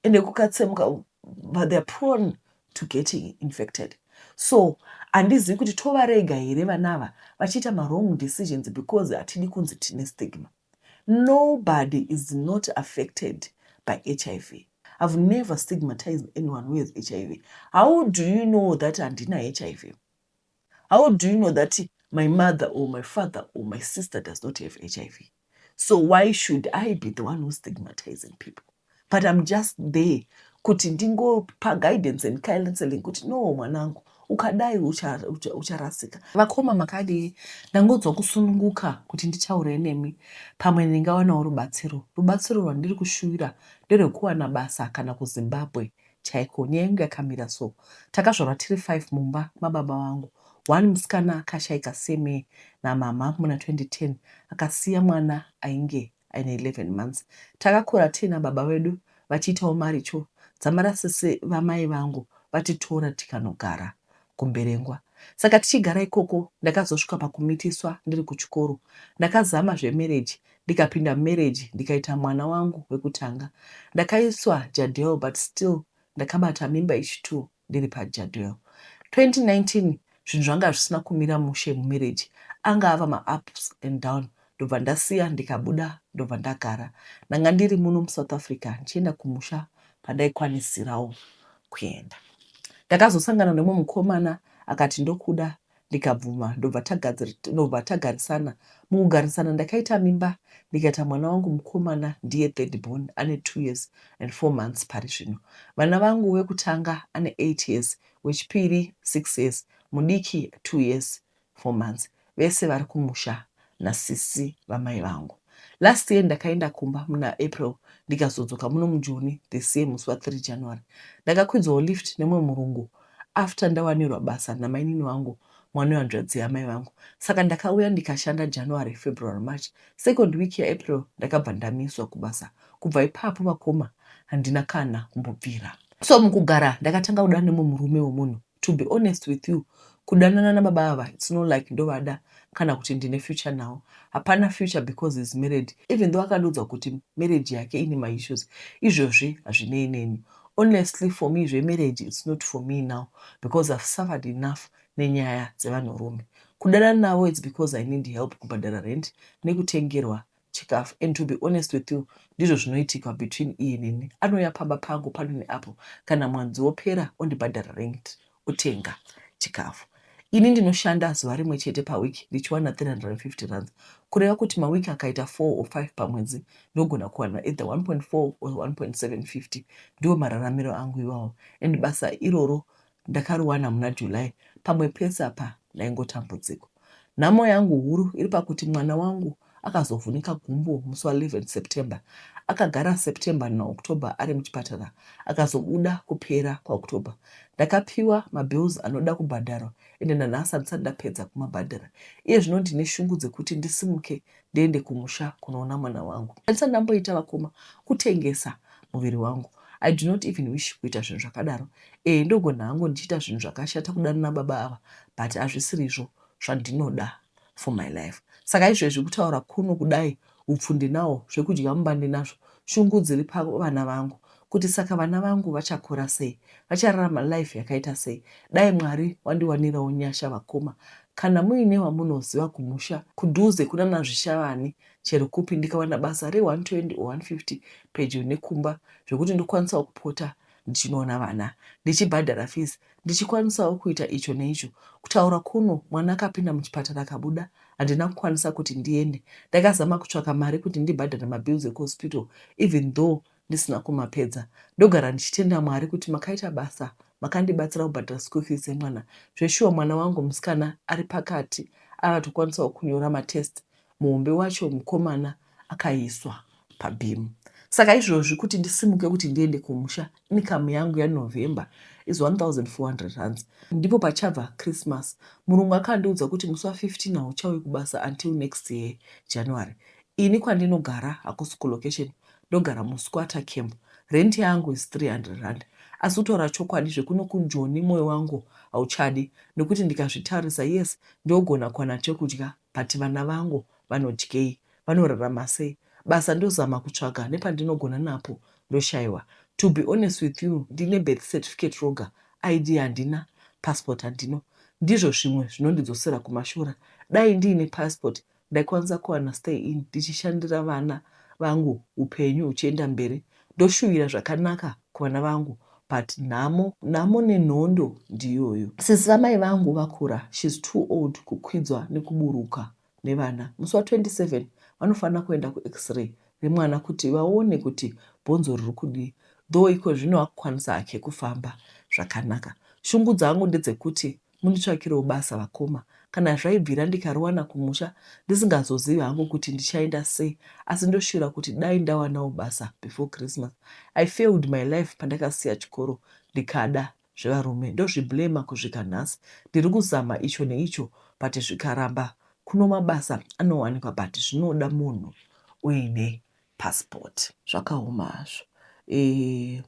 ende kukatsemuka but they are prone to getting infected. So handizivi kuti tovarega here vana ava vachiita mawrong decisions because hatidi kunzi tine stigma. Nobody is not affected by HIV. I've never stigmatized anyone who has HIV. How do you know that handina HIV? How do you know that my mother or my father or my sister does not have HIV? So why should I be the one who's stigmatizing people? But I'm just there kuti ndingopa guidance and counseling kuti no, mwanangu, ukadai ucharasika. Vakoma, makadii? Ndangonzwa kusununguka kuti nditaure nemi, pamwe ndingawanawo rubatsiro. Rubatsiro rwandiri kushuvira nderwekuwana basa kana kuZimbabwe chaiko. Nyaya yangu yakamira so: takazvarwa tiri 5 mumba mababa vangu. One musikana akashayika same namama muna 2010, akasiya mwana ainge aine 11 months. Takakura tiina baba vedu vachiitawo maricho. Dzamara sisi vamai vangu vatitora tikanogara kuMberengwa. Saka tichigara ikoko ndakazosvika pakumitiswa ndiri kuchikoro. Ndakazama zvemarriage, ndikapinda mumarriage, ndikaita mwana wangu wekutanga. Ndakaiswa Jadelle, but still ndakabata mimba yechi2 ndiri paJadelle. 2019 zvinhu zvanga zvisina kumira mushe mumarriage, anga ava maups and down. Ndobva ndasiya, ndikabuda, ndobva ndagara. Ndanga ndiri muno muSouth Africa ndichienda kumusha pandaikwanisirawo kuenda. Ndakazosangana nemumwe mukomana akati ndokuda, ndikabvuma, ndobva tagarisana. Mukugarisana ndakaita mimba, ndikaita mwana wangu mukomana, ndiye third born, ane 2 years and 4 months pari zvino. Vana vangu, wekutanga ane 8 years, wechipiri 6 years, mudiki 2 years 4 months. Vese vari kumusha nasisi vamai vangu. Last year ndakaenda kumba muna April, ndikazodzoka muno muJoni this year musi wa3 January. Ndakakwidzwawo lift nemumwe murungu after ndawanirwa basa namainini vangu, mwana wehanzvadzi yamai vangu. Saka ndakauya ndikashanda January, February, March. Second week yaApril ndakabva ndamiswa kubasa. Kubva ipapo, vakoma, handina kana kumbobvira. So mukugara ndakatanga kuda nemumwe murume wemunhu. To be honest with you, kudanana nababa ava, it's not like ndovada kana kuti ndine future now. Hapana future because is married, even though akandiudza kuti marriage yake ine maissues. Izvozvi hazvinei neni. Honestly, for me zvemarriage, it's not for me now because I've suffered enough nenyaya dzevanhurume. Kudanana navo, it's because I need help kubhadhara rent nekutengerwa chikafu. And to be honest with you, ndizvo zvinoitika between iye neni. Anouya pamba pangu pano neapo, kana mwedzi wopera ondibhadhara rent, otenga chikafu. Ini ndinoshanda zuva rimwe chete pawiki ndichiwana 350 rands, kureva kuti mawiki akaita 4 or 5 pamwedzi ndogona kuwana either 1.4 or 1.750. Ndiwo mararamiro angu iwawo, and basa iroro ndakariwana muna July. Pamwe pese apa ndaingotambudziko. Nhamo yangu huru iri pakuti mwana wangu akazovhunika gumbo musi wa11 September. Akagara September naOctober ari muchipatara akazobuda kupera kwaOctober. Ndakapiwa mabills anoda kubhadharwa ende nanhasi handisati ndapedza kumabhadhara. Iye zvino ndine shungu dzekuti ndisimuke ndiende kumusha kunoona mwana wangu. Handisati ndamboita vakoma kutengesa muviri wangu. I do not even wish kuita zvinhu zvakadaro. Ehe ndogona hangu ndichiita zvinhu zvakashata kudanana baba ava but hazvisirizvo zvandinoda for my life. Saka izvezvi kutaura kuno kudai hupfu ndinawo, zvekudya mumba ndinazvo, shungu dziri pavana vangu kuti saka vana vangu vachakura sei, vachararama life yakaita sei. Dai Mwari wandiwanirawo nyasha vakoma. Kana muine wamunoziva kumusha kudhuze kunana Zvishavane chero kupi ndikawana basa re 120 or 150 pedyo nekumba zvekuti ndokwanisawo kupota ndichinoona vana ndichibhadhara fees ndichikwanisawo kuita icho neicho. Kutaura kuno mwana akapinda muchipatara akabuda handina kukwanisa kuti ndiende. Ndakazama kutsvaka mari kuti ndibhadhare mabills ekuhospital even though ndisina kumapedza. Ndogara ndichitenda Mwari kuti makaita basa makandibatsira kubhadhara school fees yemwana. Zveshuwa mwana wangu musikana ari pakati avatokwanisawo kunyora matest muhombe wacho mukomana akaiswa pabeam. Saka izvozvi kuti ndisimuke kuti ndiende kumusha income yangu yaNovember is 1400 rands. Ndipo pachabva Christmas. Murungu akandiudza kuti musi wa 15 hauchauyi kubasa until next year January. Ini kwandinogara hakusi kulocation ndogara musquatter camp. Rent yangu is 300 rand. Asi kutaura chokwadi zvekuno kuJoni moyo wangu hauchadi nekuti ndikazvitarisa yes ndogona kuwana chekudya but vana vangu vanodyei vanorarama sei basa ndozama kutsvaga nepandinogona napo ndoshaiwa to be honest with you ndine birth certificate roga ID handina passport handino ndizvo zvimwe zvinondidzosera kumashura dai ndiine passport ndaikwanisa kuwana stay in ndichishandira vana vangu hupenyu huchienda mberi ndoshuvira zvakanaka kuvana vangu but nhamo nhamo nenhondo ndiyoyo. Sisi vamai vangu vakura she's too old kukwidzwa nekuburuka nevana. Musi wa 27 vanofanira kuenda ku x-ray remwana kuti vaone kuti bhonzo riri kudii though ikozvino akukwanisa hake kufamba zvakanaka. Shungu dzangu ndedzekuti munditsvakirewo basa vakoma kana zvaibvira ndikariwana kumusha ndisingazozivi hangu kuti ndichaenda sei asi ndoshuvira kuti dai ndawanawo basa before Christmas. I failed my life pandakasiya chikoro ndikada zvevarume ndozviblamer kusvika nhasi. Ndiri kuzama icho neicho but zvikaramba kuno mabasa anowanikwa but zvinoda munhu uine passport. Zvakaoma hazvo e,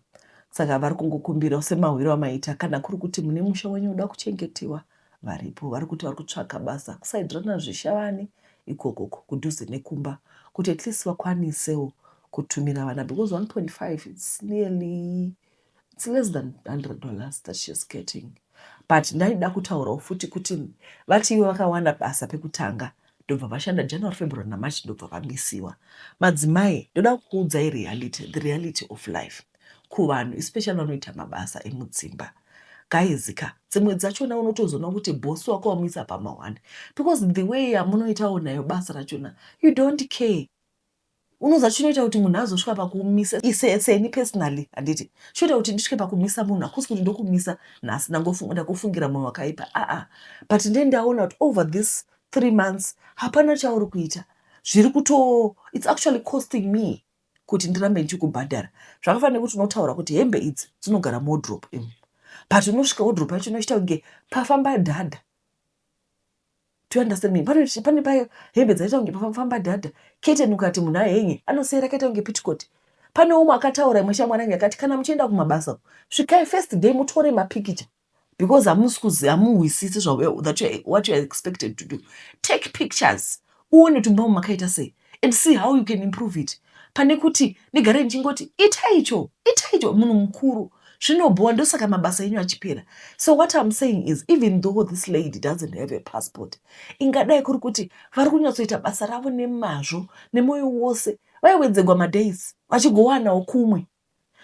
saka vari kungokumbirawo semahwiro amaita kana kuri kuti mune musha wenyu uda kuchengetiwa varipo vari kuti vari kutsvaka basa kusaidirana zvishavani ikokoko kudhuze nekumba kuti at least vakwanisewo kutumira vana because 1.5 its nearly it's less than 100 dollars that she's getting but ndaida kutaurawo futi kuti vati ivo vakawana basa pekutanga ndobva vashanda january february namarch ndobva vamisiwa madzimai ndoda kukuudzai reality the reality of life kuvanhu especially vanoita mabasa emudzimba guys ka dzimwe dzachona unotozoona kuti bosi wako wamuisa pamahwani because the way yamunoitawo nayo basa rachona you don't care Unoziva chinoita kuti munhu azosvika pakumisa ise seni personally handiti chinoita kuti ndisvike pakumisa munhu hakusi kuti ndokumisa nhasi ndakufungira munhu wakaipa aa but nde ndaona kuti over this three months hapana chauri kuita zviri kuto its actually costing me kuti ndirambe ndichikubhadhara zvakafanira nekuti unotaura kuti hembe idzi dzinogara muwardrobe imo but unosvika wardrobe yacho inochita kunge pafamba dhadha Do you understand me? Pane pane paye hembe dzaita kunge pafamba dhadha. Curtain ukati munhu ahenye anosiya rakaita kunge petticoat. Pane umwe akataura imwe shamwari yangu yakati kana muchienda kumabasa svikai first day mutore mapikicha because hamusi kuziva hamuhwisisi zva that you, what you are expected to do. Take pictures uone kuti mumba makaita sei and see how you can improve it pane kuti ndigare ndichingoti ita icho ita icho munhu mukuru zvinobhowa ndosaka mabasa enyu achipera so what im saying is even though this lady doesn't have a passport ingadai kuri kuti vari kunyatsoita basa ravo nemazvo nemwoyo wose vaiwedzegwa madays vachigowanawo kumwe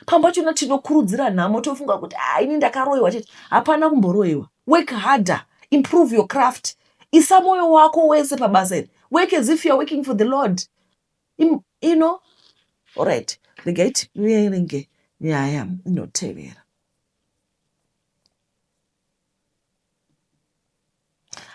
pamwe pachona tinokurudzira nhamo tofunga kuti ah, ini ndakaroyiwa chete hapana kumboroyiwa work harder improve your craft isa mwoyo wako wese pabasa iri work as if youare working for the lord you know alright regai tiverenge nyaya inotevera.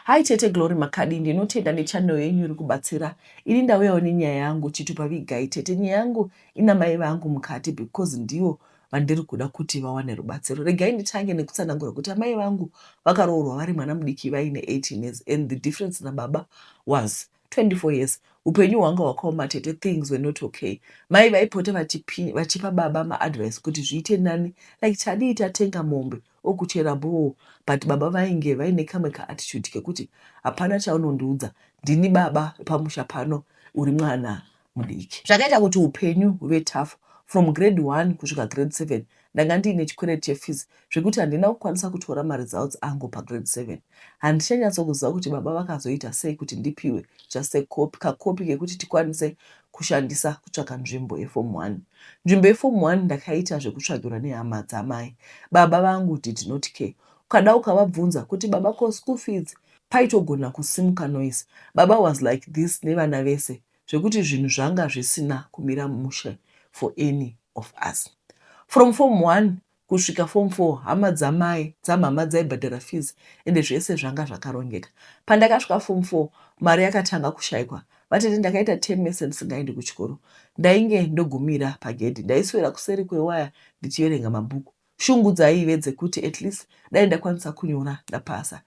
Hi Tete Glory, makadi? Ndinotenda nechannel yenyu iri kubatsira. Ini ndauyawo nenyaya yangu. Chitupa vigai, tete. Nyaya yangu ina mai vangu mukati because ndivo vandiri kuda kuti vawane rubatsiro. Regai nditange nekutsanangura kuti amai vangu vakaroorwa vari mwana mudiki, vaine 18 years, and the difference nababa was 24 years. Upenyu hwanga hwakaoma, tete. Things were not okay. Mai vaipota vachipa baba maadvice kuti zviite nani, like tadii tatenga mombe okuchera borehole, but baba vainge vaine kamwe kaattitude kekuti hapana chaunondiudza, ndini baba pamusha pano, uri mwana mudiki. Zvakaita kuti upenyu huve tough. From grade 1 kusvika grade 7 ndanga ndiine chikwereti chefees, zvekuti handina kukwanisa kutora maresults angu pagrade 7. Handichanyatsokuziva kuti baba vakazoita sei kuti ndipiwe just a copy, kakopi kekuti tikwanise kushandisa kutsvaka nzvimbo yeform 1. Nzvimbo yeform 1 ndakaita zvekutsvagirwa nehama dzamai. Baba vangu did not care. Ukada ukavabvunza kuti, "Baba, ko school fees?" paitogona kusimuka noise. Baba was like this nevana vese, zvekuti zvinhu zvanga zvisina kumira mushe for any of us. From form 1 kusvika form 4, hama dzamai dzamama dzaibhadhara fees, ende zvese zvanga zvakarongeka. Pandakasvika form 4, mari yakatanga kushayikwa, vatete. Ndakaita term yese ndisingaendi kuchikoro. Ndainge ndogumira pagedhi, ndaiswera kuseri kwewaya ndichiverenga mabhuku. Shungu dzaive dzekuti at least dai ndakwanisa kunyora ndapasa.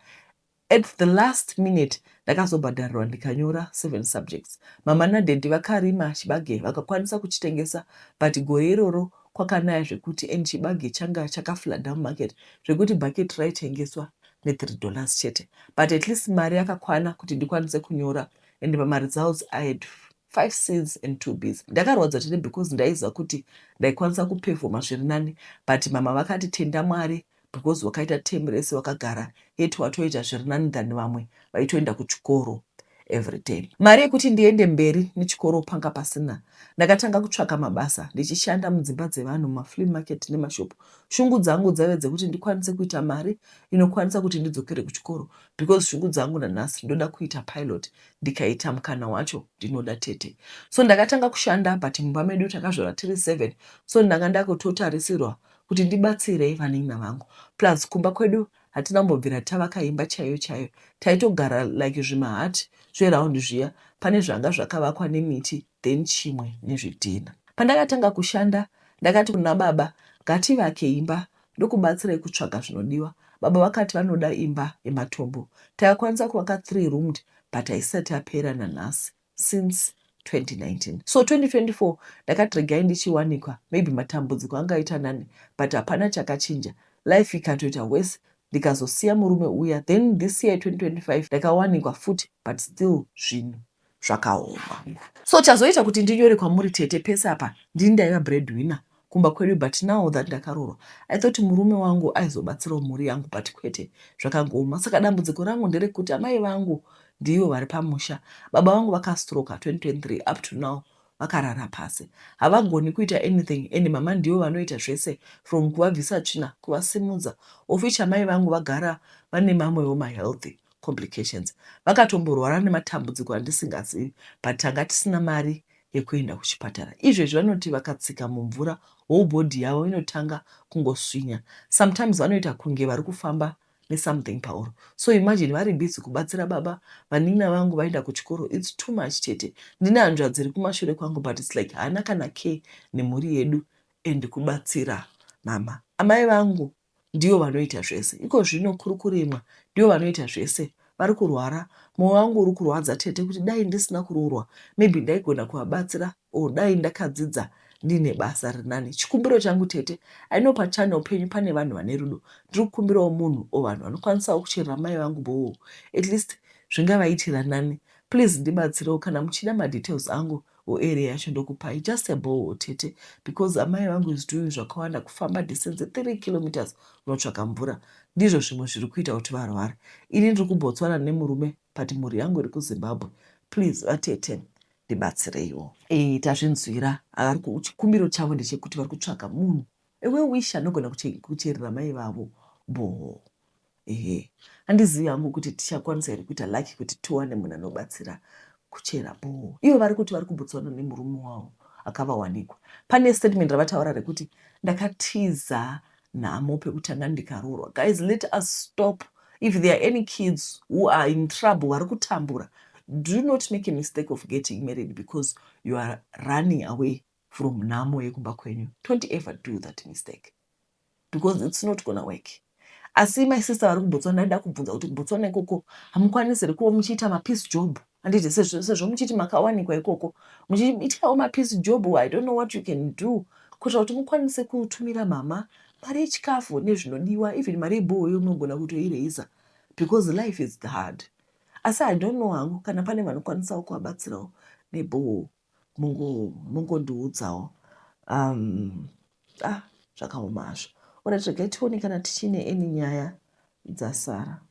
At the last minute ndakazobhadharirwa, ndikanyora seven subjects. Mama nadaddy vakarima chibage, vakakwanisa kuchitengesa, but gore iroro kwakanaya zvekuti and chibage changa chakaflooda mumarket, zvekuti bhaketi raitengeswa ne$3 chete. But at least mari yakakwana kuti ndikwanise kunyora, and pamaresults I had five Cs and two Bs. Ndakarwadza tete because ndaiziva kuti ndaikwanisa kupefoma zviri nani, but mama vakati, "Tenda Mwari because wakaita term rese wakagara, yeti watoita zviri nani than vamwe vaitoenda kuchikoro every day." Mari yekuti ndiende mberi nechikoro panga pasina. Ndakatanga kutsvaka mabasa ndichishanda mudzimba dzevanhu, mumaflea market nemashopu. Shungu dzangu dzaive dzekuti ndikwanise kuita mari inokwanisa kuti ndidzokere kuchikoro, because shungu dzangu nanhasi ndoda kuita pilot. Ndikaita mukana wacho, ndinoda, tete. So ndakatanga kushanda, but mumba medu takazvara tiri seven, so ndanga ndakutotarisirwa kuti ndibatsire vanin'ina vangu. Plus kumba kwedu hatina kumbobvira tavaka imba chaiyo chaiyo. Taitogara like zvimahati zveraundi zviya, pane zvanga zvakavakwa nemiti, then chimwe nezvidhina. Pandakatanga kushanda, ndakati kuna baba, "Ngativake imba, ndokubatsirai kutsvaga zvinodiwa." Baba vakati vanoda imba yematombo. Takakwanisa kuvaka three roomed, but haisati yapera nanhasi, since 2019. So 2024 ndakati regai ndichiwanikwa, maybe matambudziko angaita nani, but hapana chakachinja. Life ikatoita worse, ndikazosiya murume uya. Then this year 2025 ndakawanikwa futi, but still zvinhu zvakaoma. So chazoita kuti ndinyore kwamuri, tete, pese apa ndini ndaiva breadwinner kumba kwedu, but now that ndakaroorwa, I thought murume wangu aizobatsirawo mhuri yangu, but kwete, zvakangooma. Saka dambudziko rangu nderekuti amai vangu ndivo vari pamusha. Baba vangu vakastroka 2023, up to now vakarara pasi, havagoni kuita anything, and mama ndivo vanoita zvese, from kuvabvisa tsvina, kuvasimudza, of which amai vangu vagara vane mamwewo mahealth complications. Vakatomborwara nematambudziko andisingazivi, but tanga tisina mari yekuenda kuchipatara. Izvezvi vanoti vakatsika mumvura, whole body yavo inotanga kungoswinya. Sometimes vanoita kunge vari kufamba nesomething pauro. So imagine vari busy kubatsira baba, vanin'ina vangu vaenda kuchikoro. It's too much, tete. Ndine hanzvadzi iri kumashure kwangu, but it's like haana kana care nemhuri yedu and kubatsira mama. Amai vangu ndivo vanoita zvese iko zvino. Kuri kurimwa, ndivo vanoita zvese, vari kurwara. Mwoyo wangu uri kurwadza, tete, kuti dai ndisina kuroorwa, maybe ndaigona kuvabatsira, or dai ndakadzidza ndiine basa rinani. Chikumbiro changu, tete, I know pachannel penyu pane vanhu vane rudo. Ndiri kukumbirawo munhu o vanhu vanokwanisawo kucherera mai vangu borehole, at least zvingavaitira nani. Please ndibatsirewo. Kana muchida madetails angu oarea yacho, ndokupai. Just a borehole, tete, because amai vangu is doing zvakawanda, kufamba distance 3 kilometers kunotsvaka mvura. Ndizvo zvimwe zviri kuita kuti varware. Ini ndiri kuBotswana nemurume, but mhuri yangu iri kuZimbabwe. Please vatete, ndibatsireiwo. Tazvinzwira. Chikumbiro chavo ndechekuti vari kutsvaga munhu ewewish anogona kucherera mai vavo borehole. Ehe, handizivi hangu kuti tichakwanisa here kuita lucky kuti tiwane munhu anobatsira kuchera borehole. Ivo vari kuti vari kuBotswana nemurume wavo akavawanikwa. Pane statement ravataura rekuti, "Ndakatiza nhamo pekutanga ndikaroorwa." Guys, let us stop. If there are any kids who are in trouble, vari kutambura, do not make a mistake of getting married because you are running away from nhamo yekumba kwenyu. Don't ever do that mistake because it's not gonna work. Asi my sister vari kuBotswana, ndaida kubvunza kuti kuBotswana ikoko hamukwanisi here kuva muchiita mapiece job, handiti? Sezvo muchiti makawanikwa ikoko, muchiitawo mapiece job, I don't know what you can do kuitira kuti mukwanise kutumira mama mari yechikafu nezvinodiwa. Even mari yeborehole munogona kutoireisa because life is hard. Asi I don't know hangu kana pane vanokwanisawo kuvabatsirawo neborehole, mungondiudzawo. Ah, zvakaoma hazvo. Alright, regai tione kana tichine any nyaya dzasara.